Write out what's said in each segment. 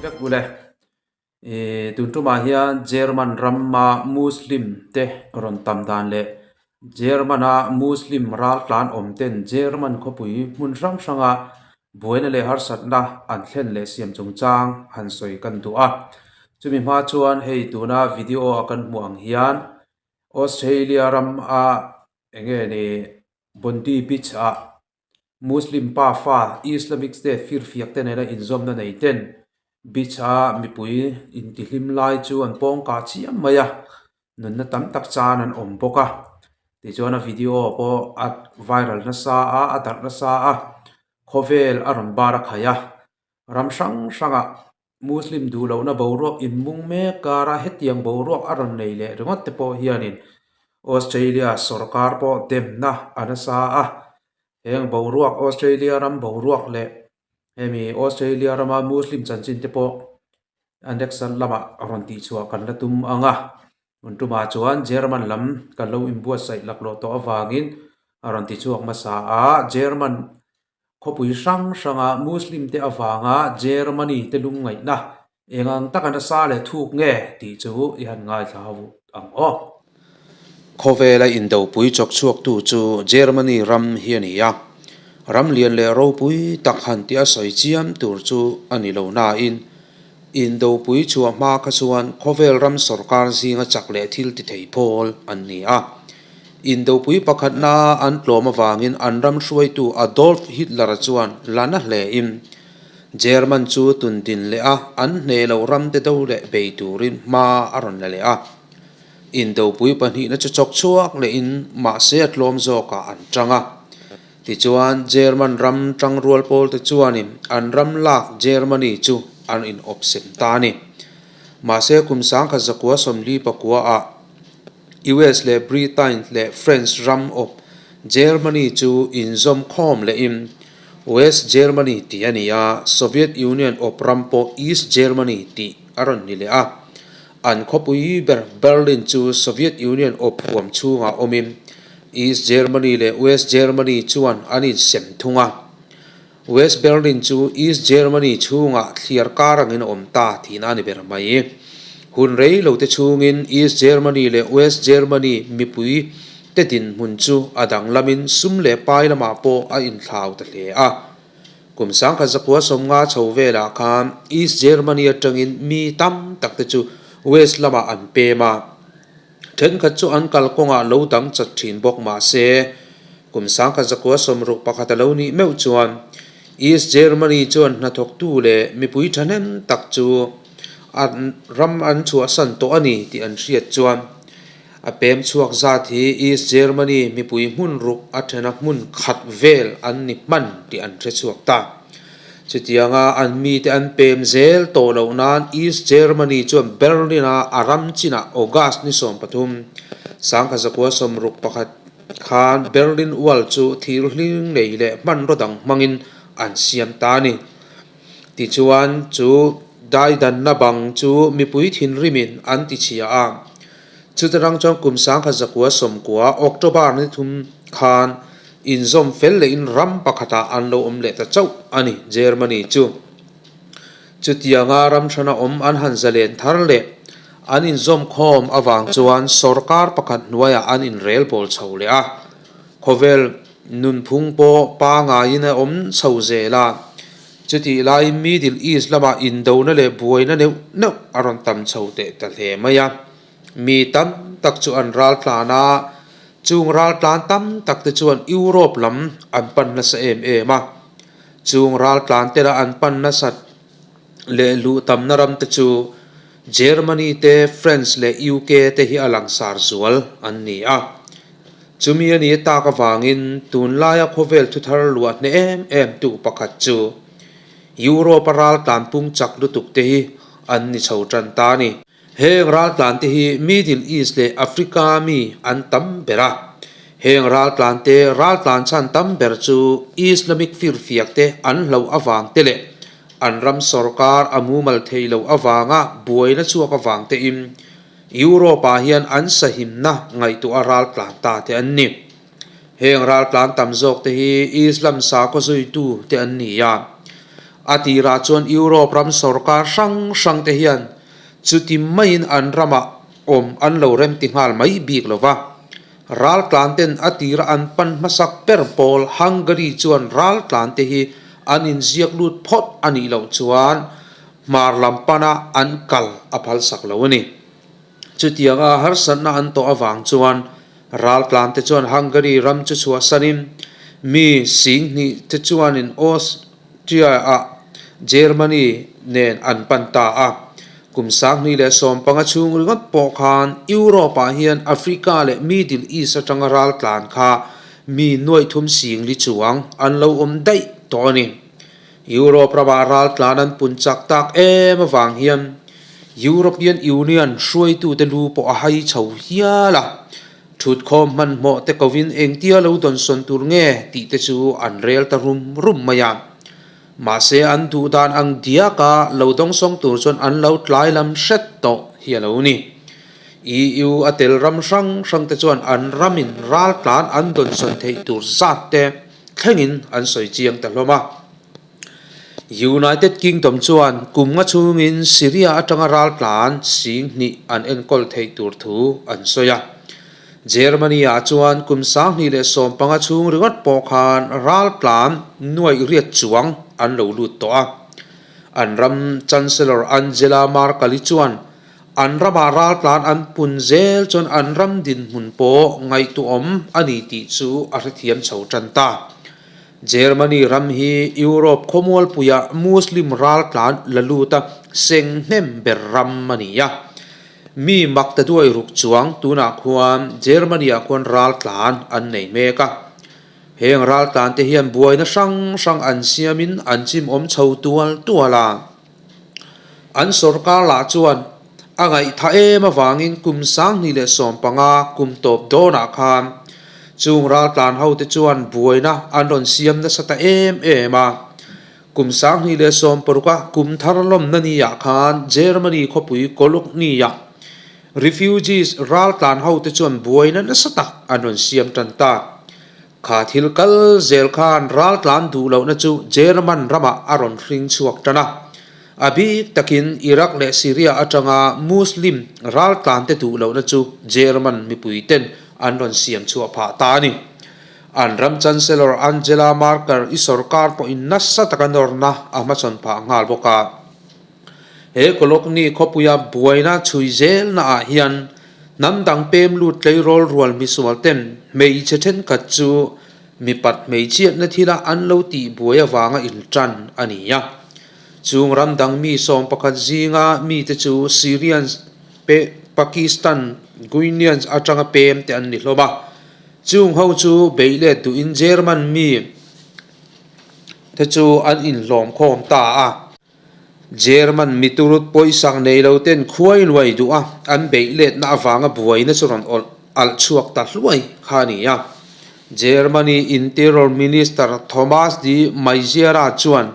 vek ule. Ih tun tumah hian German rama Muslim te rawn tam dan leh German a Muslim ral tlan awm ten German khawpui hmun hrang hranga buaina leh harsatna an thlen leh siam chungchang han sawi kan duh a. Chumi hma chuan hei tuna video a kan hmuh ang hian Australia rama eng nge ni Bondi Beach ah Muslim pa fa Islamic State firfiak te nena inzawmna nei ten beach a mipui intihlim lai chu an pawng kah chiam mai a, nunna tam tak chan an awm bawk a, tichuan a video pawh a viral nasa a, a darh nasa a, khawvel a rawn bar a khaih a, ram hrang hrangah Muslim duh lohna boruak inmung mek kara hetiang boruak a rawn nei leh ringawt te pawh hianin Australia sorkar pawh demna a nasa a. Heng boruak Australia ram boruak leh hemi Australia rama Muslim chanchin te pawh a next lamah rawn tihchhuah kan la tum ang a. Tun tumah chuan German lam kan lo inbuatsaih laklawh tawh avangin a rawn tichhuak hmasa a. German Khawpui hrang hranga Muslim te avanga Germany te lungngaihna eng ang taka nasa leh thuk nge tih chu i han ngaithla ho ang aw. Khawvela indopui chawk chhuaktu chu Germany ram hi a ni a, ram lian leh ropui tak han tih a sawi chiam tur chu a ni lo nain indopui chhuah hma kha chuan khawvel ram sawrkar zinga chak leh thil ti thei pawl an ni a. Indopui pakhatna an tlawm avangin an ram hruaitu Adolf Hitler-a chuan la na hlein German chu tundin leh a, an hneh loh ramte do leh bei turin hma a rawn la leh a. Indopui pahnihna chu chawk chhuak lehin mahse a tlawm zawkah an tang a. Tichuan German ram tangrual pawlte chuanin an ram lak Germany chu an inawpsem ta a ni. Mahse kum 1949 ah US leh Britain leh French ram awp Germany chu inzawm khawm lehin West Germany tih a ni a, Soviet Union awp ram pawh East Germany tih a rawn ni leh a. An khawpui ber Berlin chu Soviet Union awp huam chhungah awmin East Germany leh West Germany chuan an insem thung a. West Berlin chu East Germany chhungah thliar kar angin a awm ta tihna a ni ber mai. Hun rei lo te chhungin East Germany leh West Germany mipui te dinhmun chu a danglamin sum leh pai lamah pawh a inthlau ta hle a. Kum 1950 chho velah khan East Germany atangin mi tam tak te chu West lamah an pem a. Thenkhat chu an kalkawngah lo dang chat thin bawk mah se, kum 1961 a lo nih meuh chuan East Germany chuan hnathawktu leh mipui thahnem tak chu an ram an chhuahsan tawh a ni tih an hriat chuan a pem chhuak zat hi East Germany mipui hmun ruk a thena hmun khat vel an ni hman tih an hre chhuak ta. Chutianga an mite an pem zel tawh loh nan East Germany chuan Berlin-a a ram chinah August ni 13, 1961 khan Berlin Wall chu thir hling nei leh hmanraw dang hmangin an siam ta a ni. Tichuan, chu daidanna bang chu mipui thinrimin an tichhia a. Chutarang chuan kum 1990 October ni thum khan Inzawm fel lehin ram pakhatah an lo awm leh ta chauh a ni, Germany chu. Chutianga ram hrana awm an han zalen thar leh an inzawm khawm avang chuan sorkar pakhat hnuaiah an inrel bawl chho leh a, khawvel nunphung pawh pangaiin a awm chho zel a. Chutih laiin Middle East lamah indona leh buaina neuh neuh a rawn tam chho teh ta hle mai a. Mi tam tak chu an ral tlan a, chung ral tlan tam tak te chuan Europe lam an pan nasa em em a. Chung ral tlan te lah an pan nasat leh luh tamna ram te chu Germany te, France leh UK te hi a langsar zual an ni a. Chumi a nih tak avangin tunlaia khawvel thuthar luah hneh em em tu pakhat chu Europe a ral tlan pung chak lutuk te hi an ni chho tan ta a ni. Heng raltlante hi Middle East leh Africa mi an tam ber a. Heng raltlante raltlan chhan tam ber chu Islamic firfiakte an hloh avang te leh an ram sorkar a mumal thei loh avanga buaina chhuak avang tein Europe-ah hian an sahimna ngaihtuah raltlan ta te an ni. Heng raltlan tam zawk te hi Islam sakhaw zuitu te an ni a. A tirah chuan Europe ram sorkar hrang hrang te hian chuti maiin an ramah awm an lo remti nghal mai bik lo va. Raltlan ten a tira an pan hmasak ber pawl Hungary chuan raltlan te hi an inziak lut phawt a nih loh chuan hmar lam pana an kal a phalsak lo a ni. Chutianga harsatna an tawh avang chuan raltlan te chuan Hungary ram chu chhuahsanin mi singhnih te chuanin Austria-ah Germany nen an pan ta a. Kum 2015 chhung ringawt pawh khan Europe-ah hian Africa leh Middle East atanga raltlan kha mi nuaih thum singli chuang an lo awm daih tawh a ni. Europe ramah raltlan an pun chak tak em avang hian European Union hruaitute lu pawh a hai chho hial a, thutkhawm hmanhmawh te kovin engtia lo dawnsawn tur nge tih te chu an rel ta rum rum mai a. Mahse an duh dan ang diaka lo dawngsawng tur chuan an lo tlai lam hret tawh hi a lo ni. EU a tel ram hrang hrang te chuan an ramin raltlan an dawnsawn theih tur zat te thlengin an sawi chiang ta hlawm a. United Kingdom chuan kum nga chhungin Syria atanga raltlan sing hnih an enkawl theih tur thu an sawi a. Germany-ah chuan kum 2015 chhung ringawt pawh khan raltlan nuaih riat chuang an lo lut tawh a. An ram Chancellor Angela Merkel-i chuan An ramah raltlan an pun zel chuan an ram dinhmun pawh ngaihtuahawm a ni tih chu a hrethiam chho tan ta. Germany ram hi Europe khawmualpuia Muslim raltlan la luta seng hnem ber ram a ni a. Mi mak ta duai ruk chuang tunah khuan Germany-ah khuan raltlan an nei mek a. Heng raltlan te hian buaina hrang hrang an siamin an chimawm chho tual tual a. An sorkar lah chuan a ngaihtha em avangin kum 2015 kum tawp dawnah khan chung raltlan hote chuan buaina an rawn siam nasa ta em em a. Kum 2016 a kum thar lawmna niah khan Germany khawpui Cologne-ah refugees raltlan hote chuan buaina nasa tak an rawn siam tan ta. Kha thil kal zel khan raltlan duh lohna chu German ramah a rawn hring chhuak tan a. A bik takin Iraq leh Syria atanga Muslim raltlante duh lohna chu German mipuiten an rawn siam chhuah phah ta a ni. An ram Chancellor Angela Merkel i sorkar pawhin nasa taka nawrna a hmachhawn phah nghal bawk a. He Cologne khawpuia buaina chhui zelnaah hian hnam dang pem lut tleirawl rual misual ten hmeichhe thenkhat chu mipat hmeichhiatna thila an lo tih buai avanga intan a ni a. Chung ram dang mi 11 zinga mite chu Syrians, Pakistan, Guineans atanga pem te an ni hlawm a. Chung ho chu beih let duhin German mi te chu an inhlawm khawm ta a. German miturut pawisak nei lo ten khuai luai duh a, an beih letna avanga buaina chu rawn awlh alh chhuak ta hluai kha a ni a. Germany Interior Minister Thomas de Maizière chuan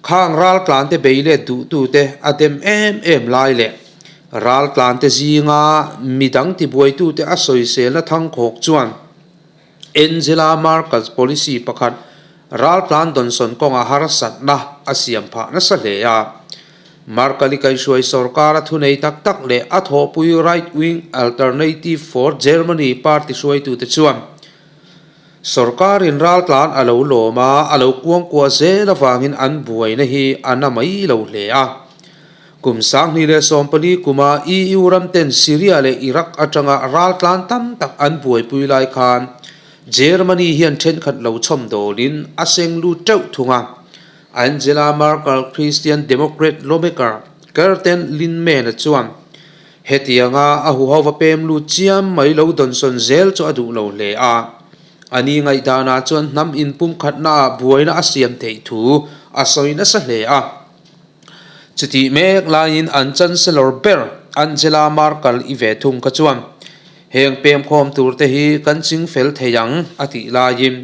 khang raltlante beih let duhtute a dem em em lai leh raltlante zinga midang tibuaitute a sawiselna thangkhawk chuan Angela Merkel's policy pakhat raltlan dawnsawn kawnga harsatna a siam phah nasa hle a. Merkel-i kaihhruai sorkar a thunei tak tak leh a thawhpui right-wing Alternative for Germany party hruaitute chuan sorkarin raltlan a lo lawm a, a lo kuangkuah zel avangin an buaina hi a na mai lo hle a. Kum 2014 kuma EU ramten Syria leh Iraq atanga raltlan tam tak an buaipui lai khan Germany hian thenkhat lo chhawm dawlin a seng lut teuh thung a. Angela Merkel Christian Democrat lawmaker Kerten Lindman-a chuan hetianga a huhova pem lut chiam mai lo dawnsawn zel chu a duh lo hle a. A ni ngaihdanah chuan hnam inpumkhatnaah buaina a siam theih thu a sawi nasa hle a. Chutih mek laiin an Chancellor ber Angela Merkel i ve thung kha chuan heng pemkhawm turte hi kan ching fel thei ang a tih laiin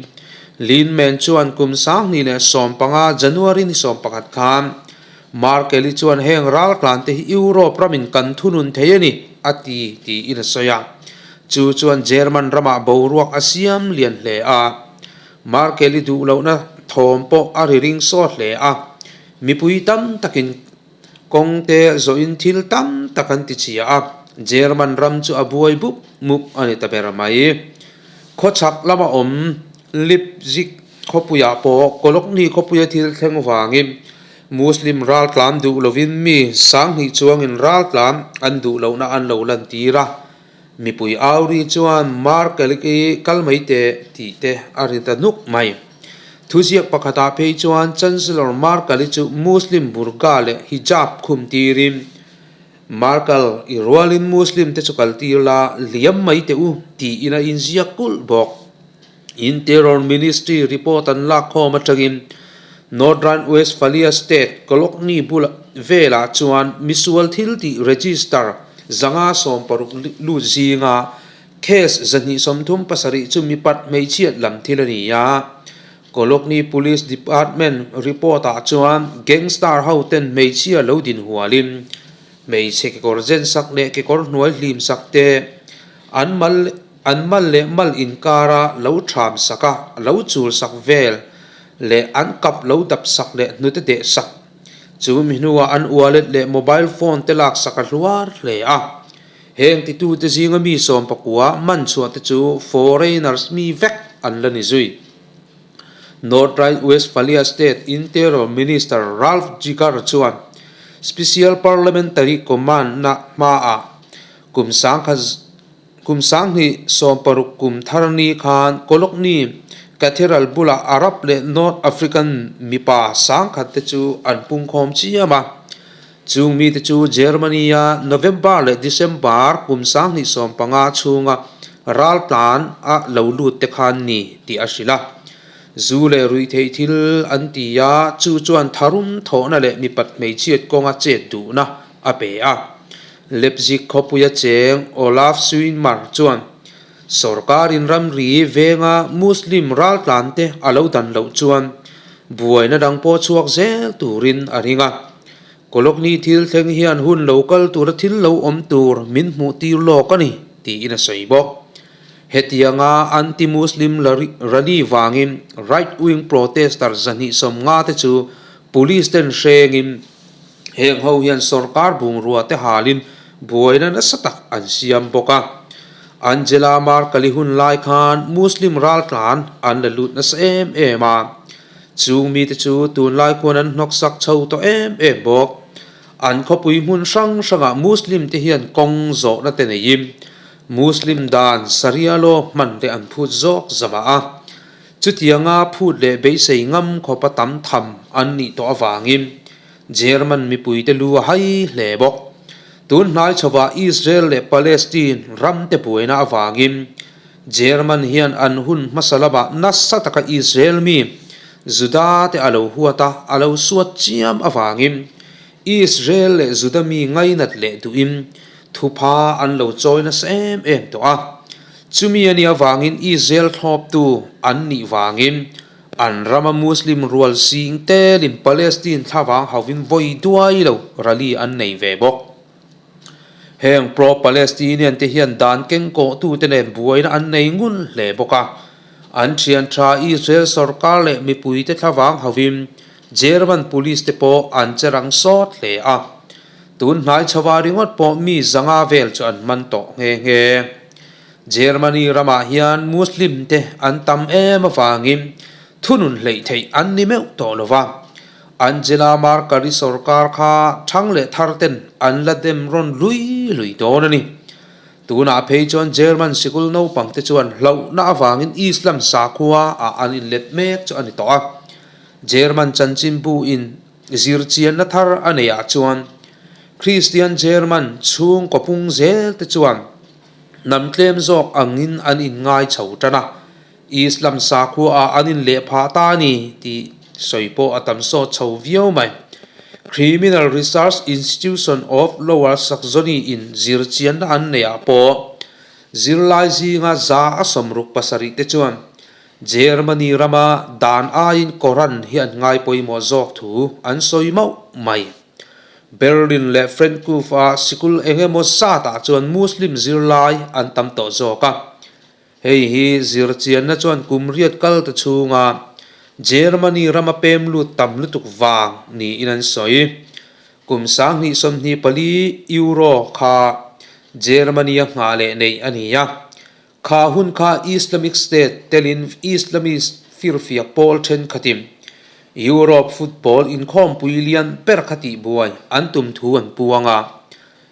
Lindman chuan kum 2015 January ni 11 khan Merkel-i chuan heng raltlante hi Europe ramin kan thunun thei a ni a ti tiin a sawi a. Chu chuan German ramah boruak a siam lian hle a. Merkel-i duh lohna thawm pawh a ri ring sawt hle a. Mipui tam takin kawng te zawhin thil tam tak an ti chhia a, German ram chu a buai bup mup a ni ta ber mai. Khawchhak lama awm Leipzig khawpuiah pawh Kolokni khawpuia thil thleng vangin Muslim raltlan duh lovin mi sanghnih chuangin raltlan an duh lohna an lo lantir a. Mipui auri chuan Merkel i kal mai teh tih te a ri ta nuk mai. Thuziak pakhatah phei chuan Chancellor Merkel i chu Muslim burqa leh hijab khum tirin Merkel i rualin Muslim te chu kal tir la liam mai teh u tiin a inziak kulh bawk. Interior Ministry report an lak khawm atangin North Rhine-Westphalia state Cologne bula velah chuan misual thil tih register 560 lut zinga case 237 chu mipat hmeichhiat lam thil a ni a. Cologne Police Department report-ah chuan gangster hoten hmeichhia lo din hualin hmeichhe kekawr zen sak leh kekawr hnuai hlim sak te an mal An mal leh mal inkara lo ṭham sak a, lo chul sak vel leh an kap lo dap sak leh hnute deh sak. Chu mi hnuah an wallet leh mobile phone te lak sak a hluar hle a. Heng titute zinga mi 19 man chhuah te chu foreigners mi vek an la ni zui. North Rhine-Westphalia State Interior Minister Ralf Jigar chuan Special Parliamentary Command-na hmaah kum sangkhat Kum 2016 kum thar ni khan Cologne Cathedral bulah Arab leh North African mipa sangkhat te chu an pungkhawm chiam a. Chung mite chu Germany-a November leh December kum 2015 chhunga raltlan a lo lut te khan ni tih a hrilh a. Zu leh ruihtheih thil an ti a, chu chuan tharum thawhna leh mipat hmeichhiat kawnga chet duhna a pe a. Leipzig khawpuia cheng Olaf Swinmar chuan sorkarin ramri venga Muslim raltlante a lo dan loh chuan buaina dang pawh chhuak zel turin a ring a. Cologne thil thleng hian hun lo kal tura thil lo awm tur min hmuh tir lawk a ni, tiin a sawi bawk. Hetianga anti-Muslim rally vangin right-wing protester 250 te chu police ten hrengin Heng ho hian sorkar bungrua te halin buaina nasa tak an siam bawk a. Angela Merkel-i hun lai khan Muslim raltlan an la lut nasa em em a. Chung mite chu tunlai khuan an hnawksak chho tawh em em bawk. An khawpui hmun hrang hrangah Muslim te hian kawng zawhna te neiin Muslim dan Sharia law hman te an phut zawk zamah a. Chutianga phut leh beisei ngam khawpa tam tham an nih tawh avangin German mipuite lu a hai hle bawk. Tun hnai chhovah Israel leh Palestine ramte buaina avangin German hian an hun hmasa lamah nasa taka Israel mi Juda te a lo huat a, a lo suat chiam avangin Israel leh Juda mi ngainat leh duhin thupha an lo chawi nasa em em tawh a. Chumi a nih avangin Israel thlawptu an nih vangin an rama Muslim rual sing telin Palestine thlavang hovin vawi duai lo rally an nei ve bawk. Heng pro-Palestinian te hian dan kengkawhtute nen buaina an nei ngun hle bawk a. An thian tha Israel sorkar leh mipuite thlavang hovin German police te pawh an che rang sawt hle a. Tun hnai chhova ringawt pawh mi 500 vel chu an man tawh nghe nghe. Germany ramah hian Muslim te an tam em avangin thunun hleih theih an ni meuh tawh lo va. Angela Merkel-i sorkar kha thang leh thar ten an la dem rawn lui lui dawn a ni. Tunah phei chuan German sikul naupang te chuan hlauhna avangin Islam sakhua ah an inlet mek chu a ni tawh a. German chanchinbu in Zirchianna thar a neihah chuan Kristian German chhungkaw pung zel te chuan hnam tlem zawk angin an inngai chho tan a, Islam sakhuaah an inleh phah ta a ni tih sawi pawh a tam sawt chho viau mai. Criminal Research Institution of Lower Saxony in zirchianna an neihah pawh zirlai zinga 67% te chuan Germany rama dan aiin Koran hi an ngai pawimawh zawk thu an sawi mauh mai. Berlin leh Frankfurt-a sikul eng emaw zatah chuan Muslim zirlai an tam tawh zawk a. Hei hi zirchianna chuan kum riat kal ta chhunga Germany rama pem lut tam lutuk vang niin an sawi. Kum 2024 Euro kha Germany-a nghah leh neih a ni a. Kha hun kha Islamic State telin Islamist firfiak pawl thenkhatin Europe football inkhawmpui lian ber kha tihbuai an tum thu an puang a.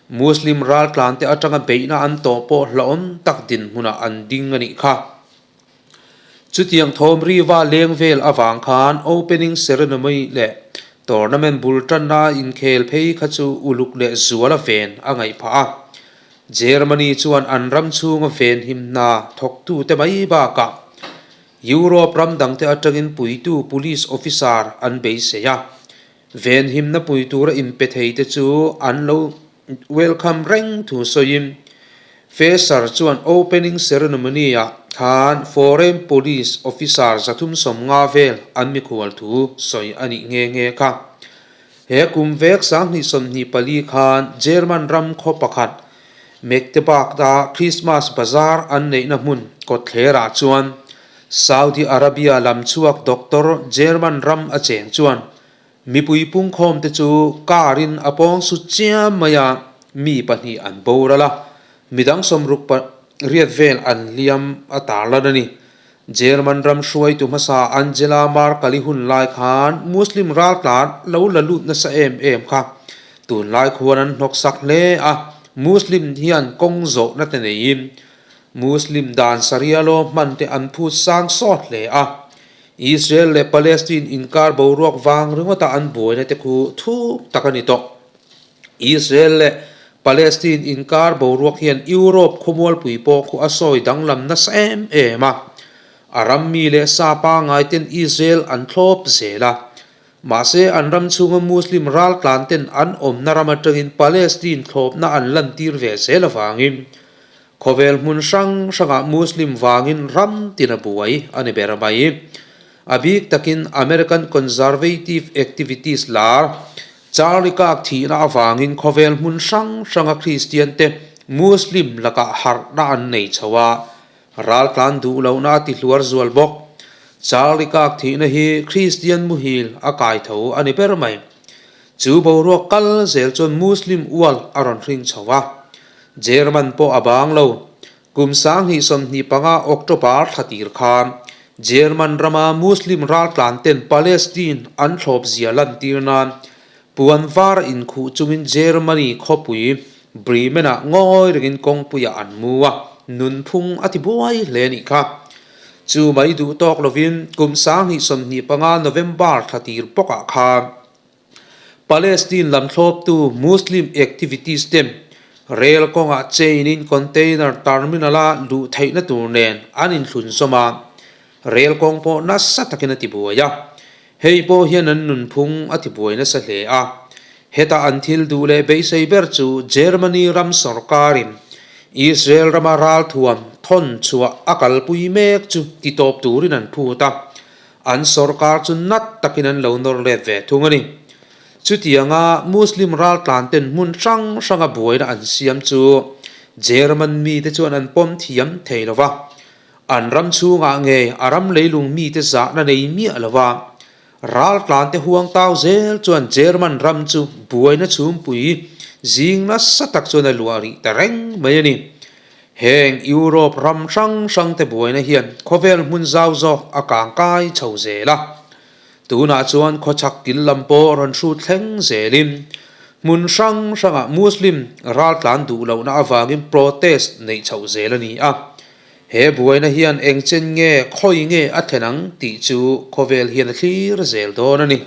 Muslim raltlante atanga beihna an tawh pawh hlauhawm tak dinhmunah an ding a nih kha. Chutiang thawm riva leng vel avang khan opening ceremony leh tournament bul tanna inkhel phei kha chu uluk leh zuala ven a ngaih phah a. Germany chuan an ram chhunga venhim hna thawktute mai bakah Europe ram dangte atangin puitu police officer an beisei a. Venhimna pui tura inpe theite chu an lo welcome reng thu sawiin Faeser chuan opening ceremony-ah khan foreign police officer 350 vel an mikhual thu sawi a nih nghe nghe kha. He kum vek 2024 khan German ram khaw pakhat Magdeburg-a Christmas bazaar an neihna hmun kawtthlerah chuan Saudi Arabia lam chhuak doctor German ram a cheng chuan mipui pungkhawmte chu car-in a pawng su chiam mai a, mi pahnih an boral a, midang sawmruk pariat vel an hliam a tarlan a ni. German ram hruaitu hmasa Angela Merkel-i hun lai khan Muslim raltlan lo la lut nasa em em kha tunlai khuan an hnawksak hle a, Muslim hian kawng zawhna te neiin Muslim dan Sharia law hman te an phut sang sawt hle a. Israel leh Palestine inkar boruak vang ringawta an buaina te khu thuk tak a ni tawh. Israel leh Palestine inkar boruak hian Europe khawmualpui pawh khu a sawi danglam nasa em em a. A ram mi leh sa pangngai ten Israel an thlawp zel a. Mahse an ram chhunga Muslim raltlan ten an awmna ram atangin Palestine thlawpna an lantir ve zel avangin khawvel hmun hrang hrangah Muslim vangin ram tin a buai a ni ber mai. A bik takin American Conservative activities lar Charlie Kirk thihna avangin khawvel hmun hrang hranga Kristian te Muslim lakah harhna an nei chho a, raltlan duh lohna a ti hluar zual bawk. Charlie Kirk thihna hi Kristian muhil a kai tho a ni ber mai. Chu boruak kal zel chuan Muslim ual a rawn hring chho a, German pawh a bang lo. Kum 2025 October thla tir khan German rama Muslim raltlan ten Palestine an thlawp zia lantir nan puan var inkhuh chungin Germany khawpui Bremen-ah ngawi rengin kawngpuiah an mu a, nunphung a ti buai hle a nih kha. Chu mai duh tawk lovin kum 2025 November thla tir bawkah khan Palestine lam thlawptu Muslim activist te rel kawngah chain-in container terminal-a luh theihna tur nen an inthlunzawm a, rel kawng pawh nasa takin a tibuai a. Hei pawh hian an nunphung a tibuai nasa hle a. Heta an thil duh leh beisei ber chu Germany ram sawrkarin Israel rama ralthuam thawn chhuah a kalpui mek chu titawp turin an phut a. An sawrkar chu nat takin an lo nawr let ve thung a ni. Chutianga Muslim raltlan ten hmun hrang hranga buaina an siam chu German mite chuan an pawm thiam thei lo va. An ram chhungah nge a ram leilung mite zahna nei miah lo va. Raltlan te huang tau zel chuan German ram chu buaina chhumpui zing nasa tak chuan a luah rih ta reng mai a ni. Heng Europe ram hrang hrang te buaina hian khawvel hmun zau zawk a kang kai chho zel a. Tunah chuan khawchhak kil lam pawh rawn hrut thleng zelin hmun hrang hrangah Muslim raltlan duh lohna avangin protest neih chhoh zel a ni a. He buaina hian eng chen nge khawi nge a thlen ang tih chu khawvel hian a thlir zel dawn a ni.